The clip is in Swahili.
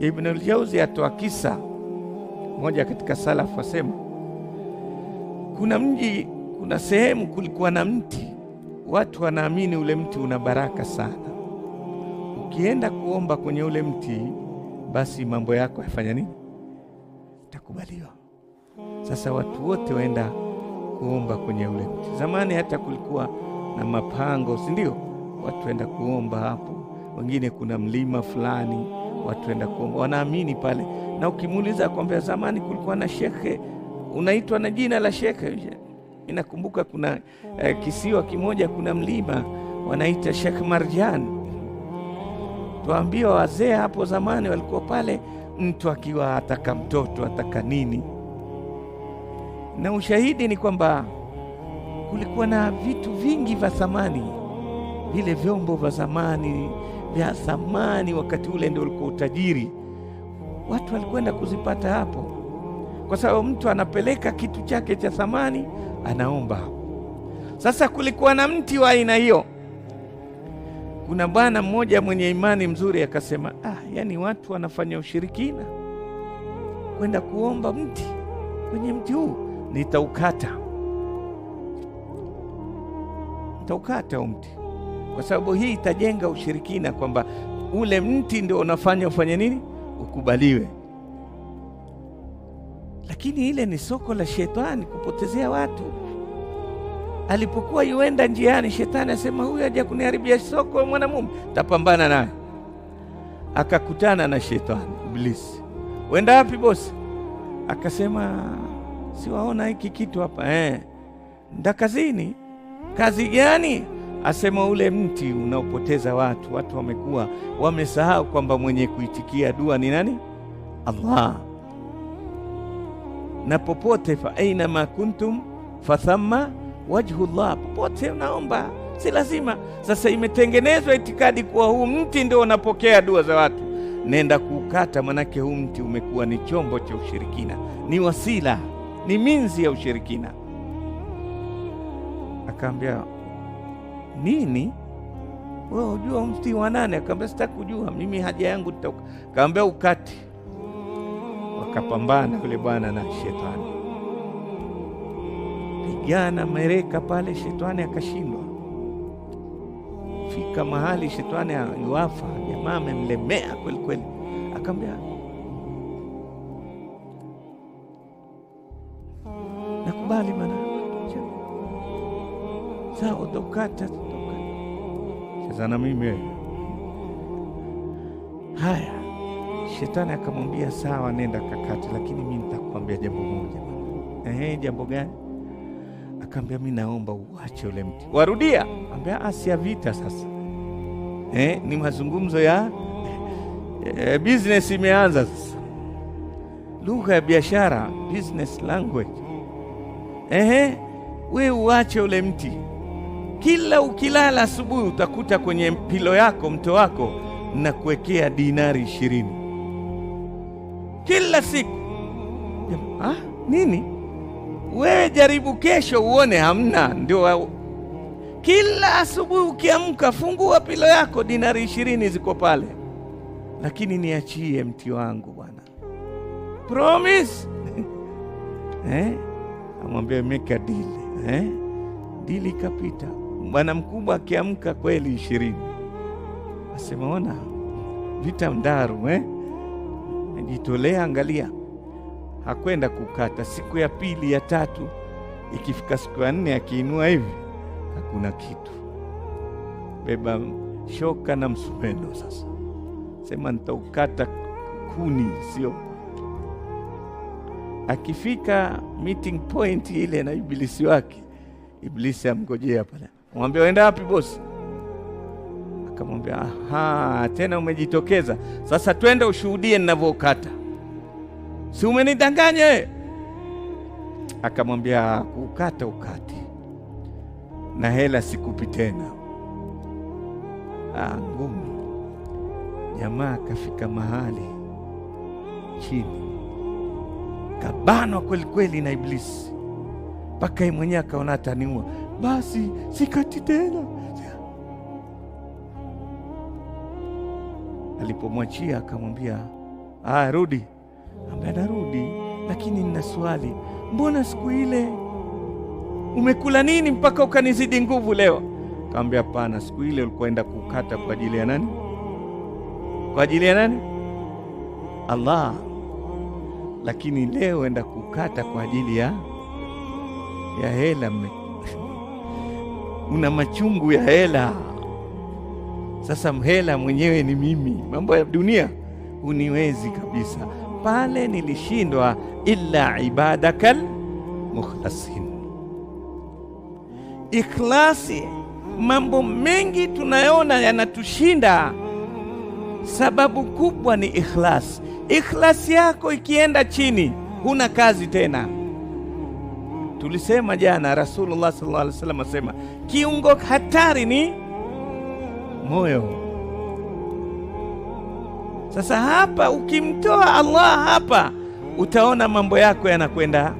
Ibn al-Jauzi atoa kisa moja katika salafu, asema kuna mji, kuna sehemu kulikuwa na mti, watu wanaamini ule mti una baraka sana. Ukienda kuomba kwenye ule mti, basi mambo yako yafanya nini? Takubaliwa. Sasa watu wote waenda kuomba kwenye ule mti. Zamani hata kulikuwa na mapango, si ndio? Watu waenda kuomba hapo, wengine kuna mlima fulani watu waenda kuomba, wanaamini pale. Na ukimuuliza akwambia zamani kulikuwa na shekhe, unaitwa na jina la shekhe. Inakumbuka kuna kisiwa kimoja, kuna mlima wanaita Sheikh Marjan. Tuambiwa wazee hapo zamani walikuwa pale, mtu akiwa ataka mtoto ataka nini. Na ushahidi ni kwamba kulikuwa na vitu vingi vya thamani, vile vyombo vya zamani vya thamani, wakati ule ndio ulikuwa utajiri, watu walikwenda kuzipata hapo, kwa sababu mtu anapeleka kitu chake cha thamani anaomba hapo. Sasa kulikuwa na mti wa aina hiyo. Kuna bwana mmoja mwenye imani mzuri akasema, yani watu wanafanya ushirikina kwenda kuomba mti, kwenye mti huu nitaukata, nitaukata huu mti, kwa sababu hii itajenga ushirikina kwamba ule mti ndio unafanya ufanye nini, ukubaliwe. Lakini ile ni soko la shetani kupotezea watu. Alipokuwa yuenda njiani, shetani asema, huyu haja kuniharibia soko mwanamume, tapambana naye. Akakutana na shetani Iblisi. Wenda wapi bosi? Akasema, siwaona hiki kitu hapa nda kazini. Kazi gani? Asema ule mti unaopoteza watu. Watu wamekuwa wamesahau kwamba mwenye kuitikia dua ni nani? Allah. Na popote, fa aina ma kuntum fathamma wajhullah, popote unaomba, si lazima. Sasa imetengenezwa itikadi kuwa huu mti ndio unapokea dua za watu, nenda kuukata, manake huu mti umekuwa ni chombo cha ushirikina, ni wasila, ni minzi ya ushirikina. Akaambia, nini wewe unajua mti wa nani? Akaambia, sitaki kujua mimi, haja yangu nitauka. Akaambia ukati. Wakapambana yule bwana na shetani, pigana mereka pale, shetani akashindwa. Fika mahali shetani yuafa, jamaa amemlemea kweli kweli. Akamwambia, nakubali bana, sawa, utaukata, cheza na mimi wewe. Haya, shetani akamwambia sawa, nenda kakate, lakini mimi nitakwambia jambo moja bana. Jambo gani? Akaambia, mimi naomba uache ule mti. Warudia? Ambia, asia vita sasa. Ni mazungumzo ya business imeanza sasa. Lugha ya biashara, business language. We uache ule mti. Kila ukilala asubuhi utakuta kwenye pilo yako, mto wako, na kuwekea dinari 20. Kila siku. Nini? Wewe jaribu kesho uone hamna. Ndio kila asubuhi ukiamka fungua pilo yako, dinari 20 ziko pale. Lakini niachie mti wangu bwana. Promise. Amwambia make a deal. Deal ikapita. Bwana mkubwa akiamka kweli 20. Asema ona vita ndaru Najitolea, angalia. Hakwenda kukata. Siku ya pili, ya tatu, ikifika siku ya 4 akiinua hivi hakuna kitu. Beba shoka na msumeno sasa. Sema nitaukata kuni, sio. Akifika meeting point ile na ibilisi wake, ibilisi amngojea pale. Mwambia, uenda wapi bosi? Akamwambia, aha, tena umejitokeza. Sasa twende ushuhudie ninavyokata. Si umenidanganya? Akamwambia, kukata ukati, na hela sikupi tena. Ngumu. Jamaa akafika mahali chini, kabanwa kweli kweli na ibilisi, mpaka yeye mwenyewe akaona ataniua, basi sikati tena. Alipomwachia akamwambia, Ah, rudi. Ambaye narudi, lakini nina swali, mbona siku ile umekula nini mpaka ukanizidi nguvu leo? Kaambia hapana, siku ile ulikuwa enda kukata kwa ajili ya nani? Kwa ajili ya nani? Allah. Lakini leo enda kukata kwa ajili ya hela. Una machungu ya hela. Sasa mhela mwenyewe ni mimi, mambo ya dunia huniwezi kabisa. Pale nilishindwa, illa ibadakal mukhlasin. Ikhlasi, mambo mengi tunayoona yanatushinda, sababu kubwa ni ikhlas. Ikhlasi yako ikienda chini, huna kazi tena. Tulisema jana, Rasulullah sallallahu alaihi wasallam asema kiungo hatari ni moyo. Sasa hapa ukimtoa Allah hapa, utaona mambo yako yanakwenda.